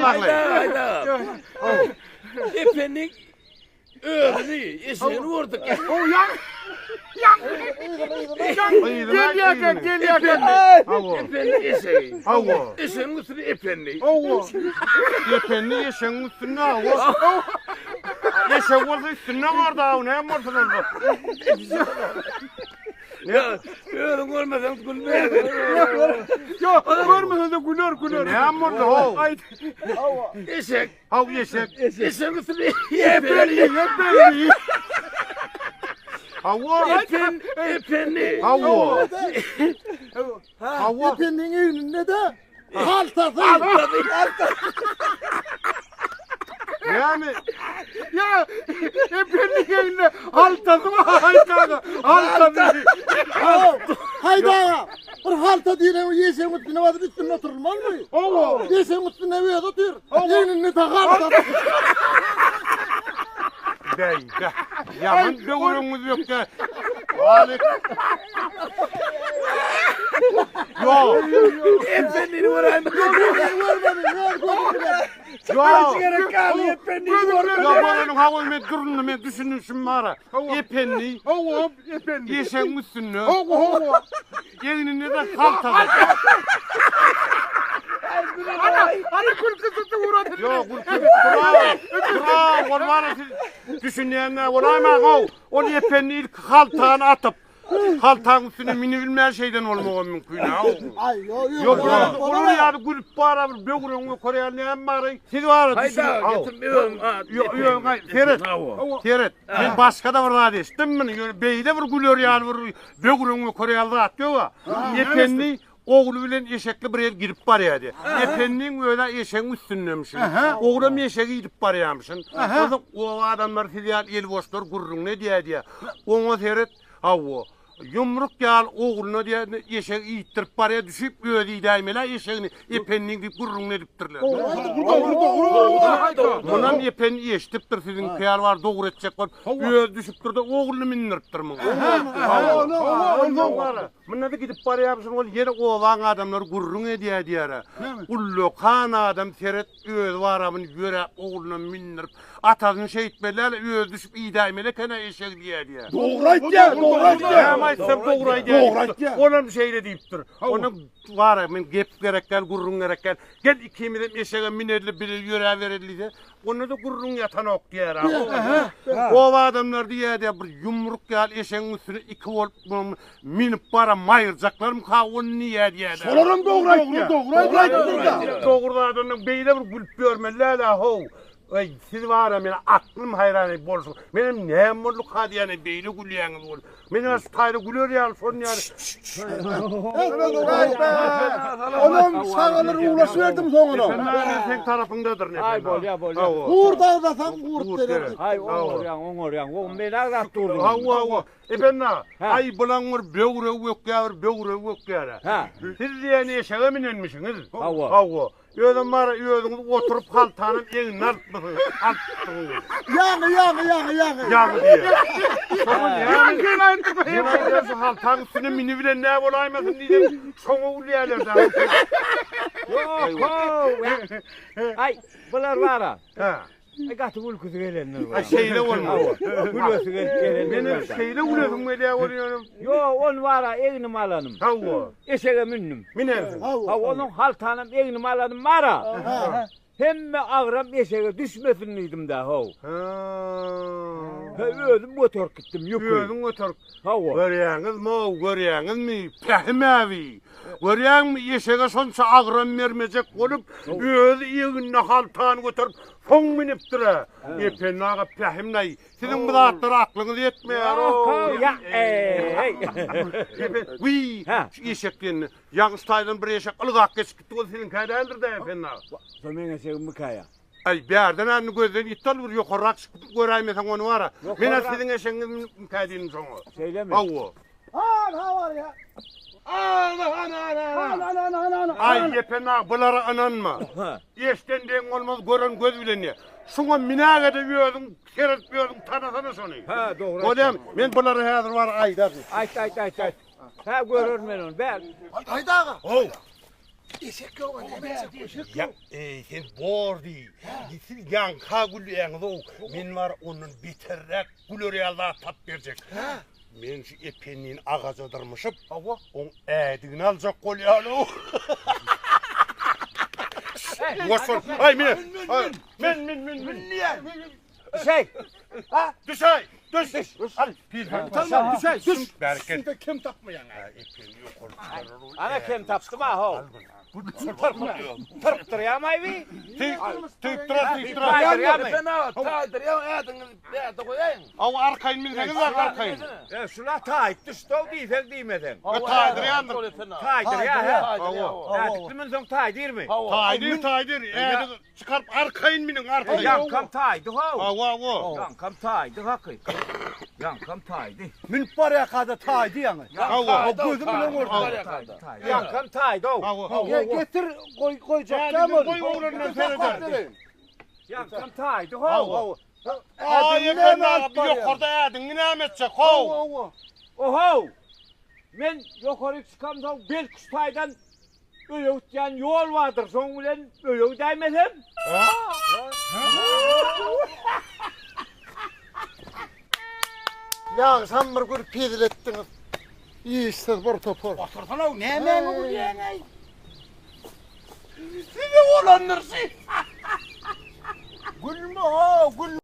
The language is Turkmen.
baglay. Haýda, haýda. Ependi özüni eşegini gördük. O ýaň. Ýaň. Gelýärken, gelýärken. Hawa. Ependi eşegi. Hawa. Eşegiň üstünde ependi. Hawa. Ependi eşegiň üstünde hawa. Eşek bolsa üstünde bardy aw näme bolsun onda. Ya özüň görmeseň gülme. Ýok, görmese-de güler, güler. Näme boldy how? Aýt. Eşek. Haw eşek. Eşegiň üstünde Ependi, ependi. ependi. Hawa. Epen, ependi. Hawa. Hawa. Ependiniň egninde-de haltasy. Näme? Ya ependi egninde haltasy bar, haýt aga. Haltasy. Haýda aga. Bir halta diýlen eşegiň üstüne basyp üstünde oturylmazmy? Hawa. Eşegiň üstünde özi otyr. Egninde-de haltasy. Bey, be. Ýaman böwrüňiz ýokda. Alik. Ýok. Ependini göräýme. Görmedi, öz gözü bilen. Ýok. Gerek galdy ependini görme. Ýok, bolanyň hawa men durundy, men düşünişim bara. Ependi Hawa, ependi. eşegiň üstünde. Hawa, hawa. Egninde de haltasy. Ana, ana külküsi tutdy ugrady. Ýok, gülki. Bravo. Bravo, ol bara siz düşünýänler bolaýmaň how. Ol ependi ilki haltany atyp, haltaň üstüne minibilmän şeýden bolmagam mümkin ha. Aý, ýok, Ýok, olar olar ýaly gülüp bara bir böwregiň ýokary ýaly näme bar? Siz bara Haýda, düşüniň. Haw. getir özüň. ha, Ýok, ýok, aý, seret. Hawa. Seret. Men başga-da bir zat eşitdim muny. Ýöne beýle bir güler ýaly bir böwregiň ýokary ýaly zat ýok-a. Ependi ogly bilen eşekli bir ýer gidip barýardy. Ependiň özi eşegiň üstündemişin. Oglam eşegi idip barýarmyşyn. Onsoň oba adamlary siz ýaly elboşlar gürrüňini edýär diýýär. Oňa seret, hawa, ýumruk ýaly ogluna diýýär, eşegi iýtdirip barýar, düşüp özi idäýmeli-ä eşegini Ependiň diýip gürrüňini edipdirler. Dogry, dogry, dogry. Munam Ependi eşidipdir siziňki ýaly bar dogry etjek bolup, özi düşüpdir-de ogluny mindiripdir muňa. Hawa, onsoň Munda-da gidip barýarmyşyn, ol ýene obaň adamlary gürrüň edýär diýýär-ä. Ullakan adam seret, özi baramyny ýöräp ogluna mindirip, atasyny şeýtmeli däl, özi düşüp idäýmeli eken-ä eşegi diýýär diýýär. Dogry aýtýar, dogry aýtýar. Näme aýtsam dogry aýdýar. Dogry aýtýar. Olam şeýle diýipdir. Onuň bar-a, men gep gerek däl, gürrüň gerek däl. Gel ikimizem eşege mineli, bile ýöräbereli diýse, onda-da gürrüň ýatanok diýýär-ä. Oba adamlary diýýär-de, bir ýumruk ýaly eşegiň üstüne iki bolup Münüp bara maýyrjaklarmyka ony diýýär diýýär. Şolaram dogry aýtýar. Dogry aýtýar. Dogry zat ondan beýle bir gülüp ýörmeli däl-ä how. Eý siz bara meni aklym haýran edip bolşuň. Menem näme bolduka diýýän beýle gülýäňiz bol. Men şu taýda güler ýaly şon ýaly. Olam şagalar uwlaşyberdim soňuna. Men seň tarapyňdadyr ne. Aý bolýa bolýa. Gurt agzasaň gurt berer. Aý oňarýaň oňarýaň. O men agzap durdum. Hawa hawa. Ependi, aý bulaň bir böwregi bökýär, bir böwregi bökýär-ä. Hä. Siz diýen eşege minenmişiňiz. Hawa. Hawa. Özem bar, özüňiz oturyp haltanam egnine alypmysyňyz, alypsyňyz. Ýaňy, ýaňy, ýaňy, ýaňy. Ýaňy diýýär. Şoňa näme? Ýaňy aýtdy. Men aýdýan şu haltaň üstüne minibilen nä bolaýmasyn diýdim. Şoňa gülýärler-dä. Ýok, how. Aý, bular bar-a. Hä. Aý gaty gülküsi gelendir bu. Aý şeýle bolmaly. Gülesi gelip gelendir. Menem şeýle gülesim gelýär bolýanam. Ýok, ony bar-a egnime alanym. Hawa. Eşege mündüm. Minersiň. Hawa, onuň haltanam egnime alanym bar-a. Hemme agram eşege düşmesin diýdim-dä, how. Ha. He, özüm göterip gitdim ýüki. Özüň göterip. Hawa. Görýäňizmi-ow, görýäňizmi, pähim äbi. Görýäňmi, eşege şonça agram bermejek bolup, özi egnine haltany göterip, soň münüpdir-ä. Ependi aga pähimlaý, siziň bu zatlara aklyňyz ýetmeýär-ow. Ýa, eý. Wiý, şu eşek diýende, ýaňy şu taýdan bir eşek ylgap geçip gitdi, ol siziňkä däldir-dä, Ependi aga. Şo meň eşegimmikä ýa? Aý, bärden-ä indi gözden ýitdi ol, bir ýokarrak çykyp göräýmeseň ony bar-a. Men-ä siziň eşegiňizmikä diýdim şoňa. Şeýlemi? Hawa. Ana barýa. Ana, ana, ana, ana. Ana, ana, ana, ana. Aý, Ependi aga, bulara ynanma. Eşden deň bolmaz, gören göz bilen diýýär. Şuňa minäge-de özüň seredip özüň tanasana şony. Hä, dogry. Bolýamy? Men bulara häzir baryp aýdaryn. Aýt, aýt, aýt, aýt. Hä, görerin men ony. Bär. Aýt aga. How. Eşek ýok, näme etjek? Ýa, eý, sen bor diý. Siz ýaňka gülýäňiz-ow. Men bar ondan beterräk güler ýaly zat tapyp berjek. Men şu Ependini agaja dyrmyşyp, oň ädigini aljak bolýan-ow. Ýuwaş bol. Aý, men. Men, men, men, men. Düşäý. Ha? Düşäý. Düş. Düş. Al, pil. Tamam, düşäý, düş. Bereket. Şunda kem tapmaýaň. Ependi ýokary çykarar. Ana kem tapdym ha ho. Tyrkdyrýamaý bi? Tüýüp durar, tüýüp durar. Taýdyrýamy? Taýdyrýa, ädiňi bärde goýaýyň. Aw arkaýyn minseňiz zat arkaýyn. E, şula taýyp düşdi-ow diýseň diýmeseň. E, taýdyrýandyr. Taýdyrýa, hä? Hawa. Ädikli münseň taýdyrmy? Taýdyr, taýdyr. Ädik çykaryp arkaýyn miniň, arkaýyn. Ýaňkam taýdy how. Hawa, hawa. Ýaňkam taýdy haky. Ýaňkam taýdy. Münüp barýarka-da taýdy ýaňy. Hawa. Gözüm bilen gördüm. Taýdy. Ýaňkam taýdy-ow. Hawa. Getir, goý, goýjak Ädigini goý oglandan sereder. Ýaňkam taýdy how. Hawa. Aý, Ependi aga, bu ýokarda ädigiňi näme etjek, how? Ohow! Men ýokaryk çykamsoň belki şu taýdan öýe gitýän ýol bardyr, şoň bilen öýe gidäýmesem? Ýagşam bir gün hezil etdiňiz. Işsiz bir topar. Otursana, nämäňi gülýäň-eý? Size bolandyr şi. Gülme-ha, gülme.